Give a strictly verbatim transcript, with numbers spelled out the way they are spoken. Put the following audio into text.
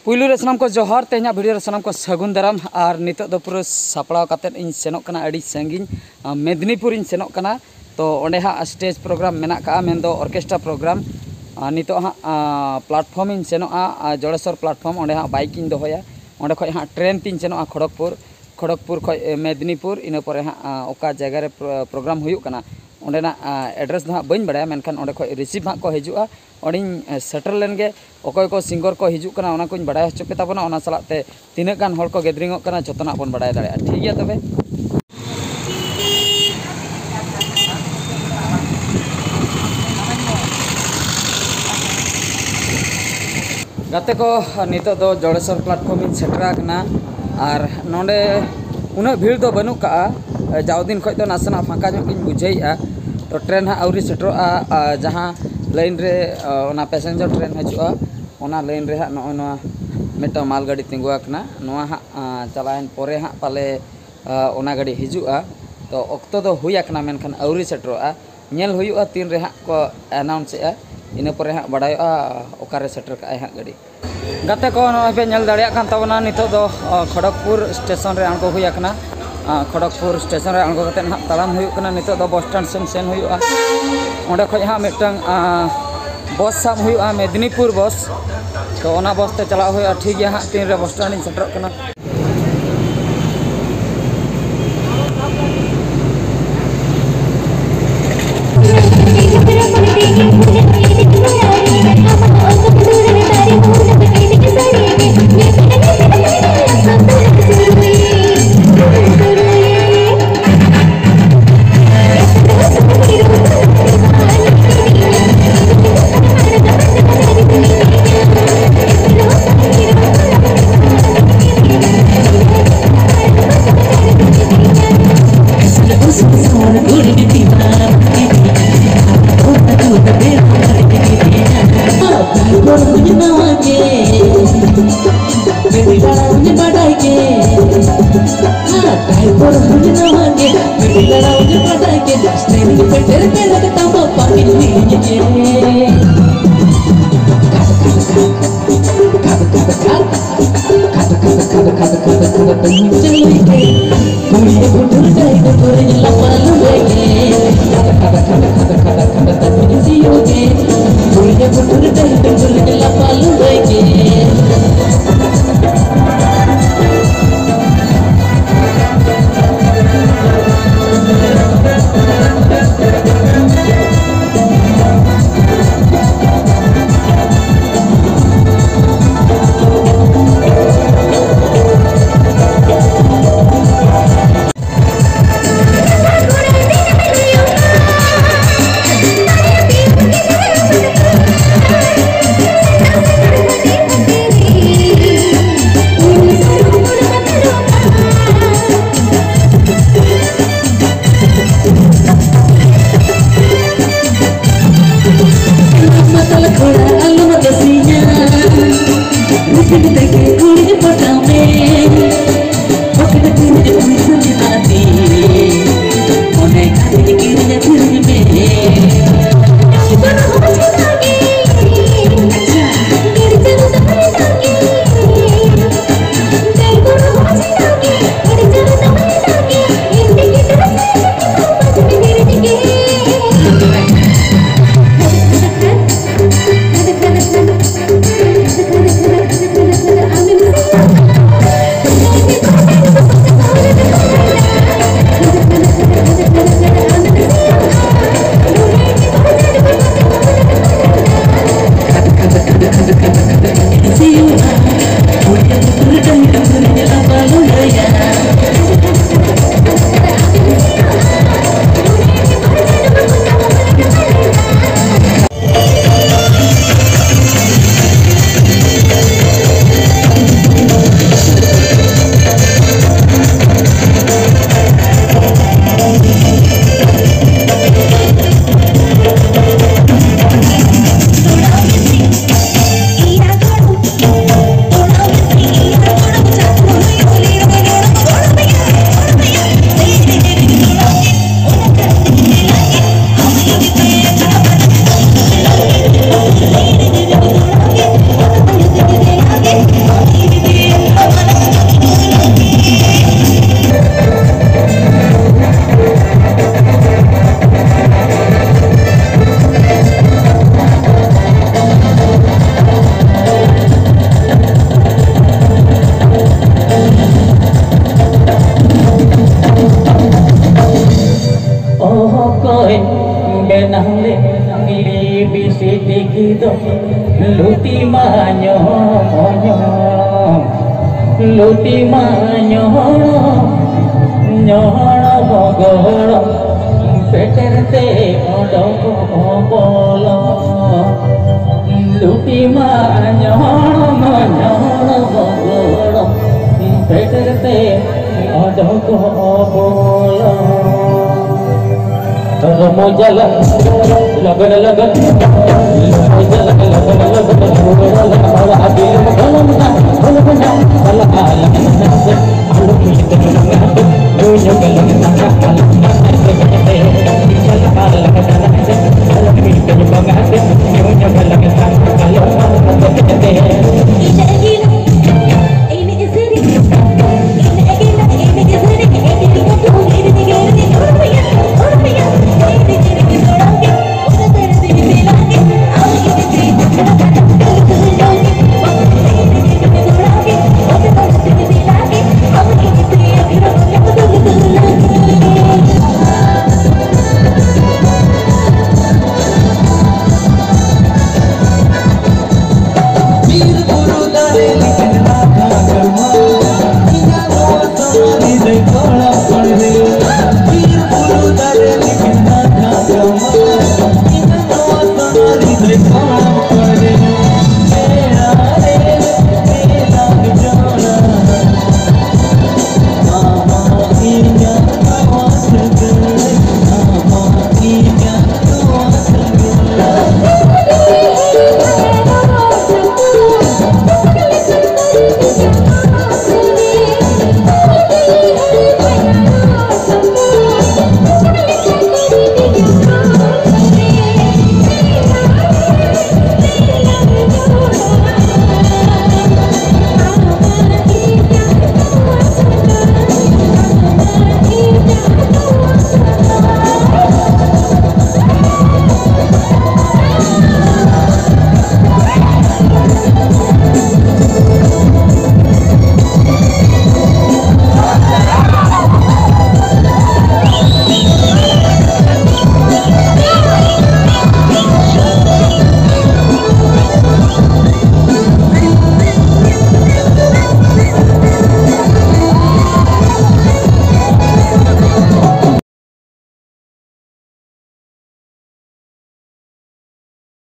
ᱯᱩᱭᱞᱩ ᱨᱮ ᱥᱟᱱᱟᱢ ᱠᱚ ᱡᱚᱦᱟᱨ, ᱛᱮᱦᱮᱧᱟᱜ ᱵᱷᱤᱰᱤᱭᱳ ᱨᱮ ᱥᱟᱱᱟᱢ ᱠᱚ ᱥᱟᱹᱜᱩᱱ ᱫᱟᱨᱟᱢ᱾ ᱟᱨ ᱱᱤᱛᱚᱜ ᱫᱚ ᱯᱩᱨᱟᱹ ᱥᱟᱯᱲᱟᱣ ᱠᱟᱛᱮᱫ ᱤᱧ ᱥᱮᱱᱚᱜ ᱠᱟᱱᱟ ᱟᱹᱰᱤ ᱥᱟᱺᱜᱤᱧ, ᱟᱸ, ᱢᱮᱫᱽᱱᱤᱯᱩᱨ ᱤᱧ ᱥᱮᱱᱚᱜ ᱠᱟᱱᱟ᱾ ᱛᱚ ᱚᱸᱰᱮ ᱦᱟᱸᱜ ᱥᱴᱮᱡᱽ ᱯᱨᱳᱜᱨᱟᱢ ᱢᱮᱱᱟᱜ ᱠᱟᱜᱼᱟ, ᱢᱮᱱᱫᱚ ᱚᱨᱠᱮᱥᱴᱨᱟ ᱯᱨᱳᱜᱨᱟᱢ᱾ ᱟᱨ ᱱᱤᱛᱚᱜ ᱦᱟᱸᱜ, ᱟᱸ, ᱯᱞᱟᱴᱯᱷᱚᱨᱢ ᱤᱧ ᱥᱮᱱᱚᱜᱼᱟ, ᱟᱨ ᱡᱚᱲᱮᱥᱚᱨ ᱯᱞᱟᱴᱯᱷᱚᱨᱢ, ᱚᱸᱰᱮ ᱦᱟᱸᱜ ᱵᱟᱭᱤᱠ ᱤᱧ ᱫᱚᱦᱚᱭᱟ᱾ ᱚᱸᱰᱮ ᱠᱷᱚᱡ ᱦᱟᱸᱜ ᱴᱨᱮᱱ ᱛᱤᱧ ᱥᱮᱱᱚᱜᱼᱟ ᱠᱷᱚᱲᱚᱜᱽᱯᱩᱨ, ᱠᱷᱚᱲᱚᱜᱽᱯᱩᱨ ᱠᱷᱚᱡ, ᱮ, ᱢᱮᱫᱽᱱᱤᱯᱩᱨ, ᱤᱱᱟᱹ ᱯᱚᱨᱮ ᱦᱟᱸᱜ, ᱟᱸ, ᱚᱠᱟ ᱡᱟᱭᱜᱟ ᱨᱮ ᱯᱨᱳ-, ᱯᱨᱳᱜᱨᱟᱢ ᱦᱩᱭᱩᱜ ᱠᱟᱱᱟ, ᱚᱸᱰᱮᱱᱟᱜ, ᱟᱸ, ᱮᱰᱨᱮᱥ ᱫᱚ ᱦᱟᱸᱜ ᱵᱟᱹᱧ ᱵᱟᱲᱟᱭᱟ, ᱢᱮᱱᱠᱷᱟᱱ ᱚᱸᱰᱮ ᱠᱷᱚᱡ ᱨᱤᱥᱤᱵᱷ ᱦᱟᱸᱜ ᱠᱚ ᱦᱤᱡᱩᱜᱼᱟ᱾ ᱚᱸᱰᱮᱧ, ᱮ, ᱥᱮᱴᱮᱨ ᱞᱮᱱ ᱜᱮ᱾ ᱚᱠᱚᱭ ᱠᱚ ᱥᱤᱝᱜᱚᱨ ᱠᱚ ᱦᱤᱡᱩᱜ ᱠᱟᱱᱟ, ᱚᱱᱟ ᱠᱚᱧ ᱵᱟᱰᱟᱭ ᱦᱚᱪᱚ ᱯᱮ ᱛᱟᱵᱚᱱᱟ᱾ ᱚᱱᱟ ᱥᱟᱞᱟᱜ ᱛᱮ ᱛᱤᱱᱟᱹᱜ ᱜᱟᱱ ᱦᱚᱲ ᱠᱚ ᱜᱮᱫᱷᱟᱨᱤᱝᱚᱜ ᱠᱟᱱᱟ, ᱡᱚᱛᱚᱱᱟᱜ ᱵᱚᱱ ᱵᱟᱰᱟᱭ ᱫᱟᱲᱮᱭᱟᱜᱼᱟ᱾ ᱴᱷᱤᱠ ᱜᱮᱭᱟ ᱛᱚᱵᱮ᱾ ᱜᱟᱛᱮ ᱠᱚ, ᱱᱤᱛᱚᱜ ᱫᱚ ᱡᱚᱲᱮᱥᱚᱨ ᱯᱞᱟᱴᱯᱷᱚᱨᱢ ᱤᱧ ᱥᱮᱴᱮᱨ ᱟᱠᱟᱱᱟ᱾ ᱟᱨ ᱱᱚᱰᱮ ᱩᱱᱟᱹᱜ ᱵᱷᱤᱲ ᱫᱚ ᱵᱟᱹᱱᱩᱜ ᱠᱟᱜᱼᱟ᱾ ᱡᱟᱣ ᱫᱤᱱ ᱠᱷᱚᱡ ᱫᱚ ᱱᱟᱥᱮᱱᱟᱜ ᱯᱷᱟᱸᱠᱟ ᱧᱚᱜ ᱜᱤᱧ ᱵᱩᱡᱷᱟᱹᱣᱮᱫᱼᱟ᱾ ᱛᱚ ᱴᱨᱮᱱ ᱦᱟᱸᱜ ᱟᱹᱣᱨᱤ ᱥᱮᱴᱮᱨᱚᱜᱼᱟ᱾ ᱟᱨ ᱡᱟᱦᱟᱸ ᱞᱟᱭᱤᱱ ᱨᱮ, ᱟᱨ ᱚᱱᱟ ᱯᱮᱥᱮᱧᱡᱟᱨ ᱴᱨᱮᱱ ᱦᱤᱡᱩᱜᱼᱟ, ᱚᱱᱟ ᱞᱟᱭᱤᱱ ᱨᱮ ᱦᱟᱸᱜ ᱱᱚᱜᱼᱚᱭ ᱱᱚᱣᱟ ᱢᱤᱫᱴᱟᱝ ᱢᱟᱞ ᱜᱟᱹᱰᱤ ᱛᱤᱸᱜᱩ ᱟᱠᱟᱱᱟ᱾ ᱱᱚᱣᱟ ᱦᱟᱸᱜ, ᱟᱸ, ᱪᱟᱞᱟᱣᱮᱱ ᱯᱚᱨᱮ ᱦᱟᱸᱜ ᱯᱟᱞᱮ, ᱟᱸ, ᱚᱱᱟ ᱜᱟᱹᱰᱤ ᱦᱤᱡᱩᱜᱼᱟ᱾ ᱛᱚ ᱚᱠᱛᱚ ᱫᱚ ᱦᱩᱭ ᱟᱠᱟᱱᱟ, ᱢᱮᱱᱠᱷᱟᱱ ᱟᱹᱣᱨᱤ ᱥᱮᱴᱮᱨᱚᱜᱼᱟ᱾ ᱧᱮᱞ ᱦᱩᱭᱩᱜᱼᱟ ᱛᱤᱱ ᱨᱮ ᱦᱟᱸᱜ ᱠᱚ ᱟᱱᱟᱣᱩᱱᱥ ᱮᱜᱼᱟ, ᱤᱱᱟᱹ ᱯᱚᱨᱮ ᱦᱟᱸᱜ ᱵᱟᱰᱟᱭᱚᱜᱼᱟ ᱚᱠᱟᱨᱮ ᱥᱮᱴᱮᱨ ᱠᱟᱜᱼᱟᱭ ᱦᱟᱸᱜ ᱜᱟᱹᱰᱤ᱾ ᱜᱟᱛᱮ ᱠᱚ, ᱱᱚᱜᱼᱚᱭ ᱯᱮ ᱧᱮᱞ ᱫᱟᱲᱮᱭᱟᱜ ᱠᱟᱱ ᱛᱟᱵᱚᱱᱟ, ᱱᱤᱛᱚᱜ ᱫᱚ, ᱚ, ᱠᱷᱚᱲᱚᱜᱽᱯᱩᱨ ᱥᱴᱮᱥᱚᱱ ᱨᱮ ᱟᱬᱜᱚ ᱦᱩᱭ ᱟᱠᱟᱱᱟ᱾ ᱟ, ᱠᱷᱚᱲᱚᱜᱽᱯᱩᱨ ᱥᱴᱮᱥᱚᱱ ᱨᱮ ᱟᱬᱜᱚ ᱠᱟᱛᱮᱫ ᱦᱟᱸᱜ ᱛᱟᱲᱟᱢ ᱦᱩᱭᱩᱜ ᱠᱟᱱᱟ᱾ ᱱᱤᱛᱚᱜ ᱫᱚ ᱵᱚᱥ ᱥᱴᱮᱱᱰ ᱥᱮᱱ ᱥᱮᱱ ᱦᱩᱭᱩᱜᱼᱟ᱾ ᱚᱸᱰᱮ ᱠᱷᱚᱡ ᱦᱟᱸᱜ ᱢᱤᱫᱴᱟᱝ, ᱟ, ᱵᱚᱥ ᱥᱟᱵ ᱦᱩᱭᱩᱜᱼᱟ, ᱢᱮᱫᱽᱱᱤᱯᱩᱨ ᱵᱚᱥ᱾ ᱛᱚ ᱚᱱᱟ ᱵᱚᱥ ᱛᱮ ᱪᱟᱞᱟᱜ ᱦᱩᱭᱩᱜᱼᱟ᱾ ᱴᱷᱤᱠ ᱜᱮᱭᱟ ᱦᱟᱸᱜ, ᱛᱤᱱ ᱨᱮ ᱵᱚᱥ ᱥᱴᱮᱱᱰ ᱤᱧ ᱥᱮᱴᱮᱨᱚᱜ ᱠᱟᱱᱟ᱾ ᱞᱩᱴᱤ ᱢᱟ ᱧᱚᱦᱚᱲᱚᱢ ᱧᱚᱦᱚᱲᱚᱢ, ᱞᱩᱴᱤ ᱢᱟ ᱧᱚᱦᱚᱲᱚᱢ ᱧᱚᱦᱚᱲᱚᱢ ᱜᱚᱲᱚᱢ, ᱯᱮᱴᱮᱨ ᱛᱮ ᱚᱰᱚᱠᱚᱜ ᱵᱚᱞᱚ᱾ ᱞᱩᱴᱤ ᱢᱟ ᱧᱚᱦᱚᱲᱚᱢ ᱧᱚᱦᱚᱲᱚᱢ ᱜᱚᱲᱚᱢ, ᱯᱮᱴᱮᱨ ᱛᱮ ᱚᱰᱚᱠᱚᱜ ᱵᱚᱞᱚ᱾ ᱨᱚᱢᱚᱡᱟᱞᱟ ᱞᱚᱜᱚᱱ ᱞᱚᱜᱚᱱ, ᱨᱚᱢᱚᱡᱟᱞᱟ ᱞᱚᱜᱚᱱ ᱞᱚᱜᱚᱱ, ᱨᱩᱣᱟᱹᱲ ᱞᱟᱦᱟ ᱟᱹᱰᱤ ᱞᱚᱜᱚᱱ᱾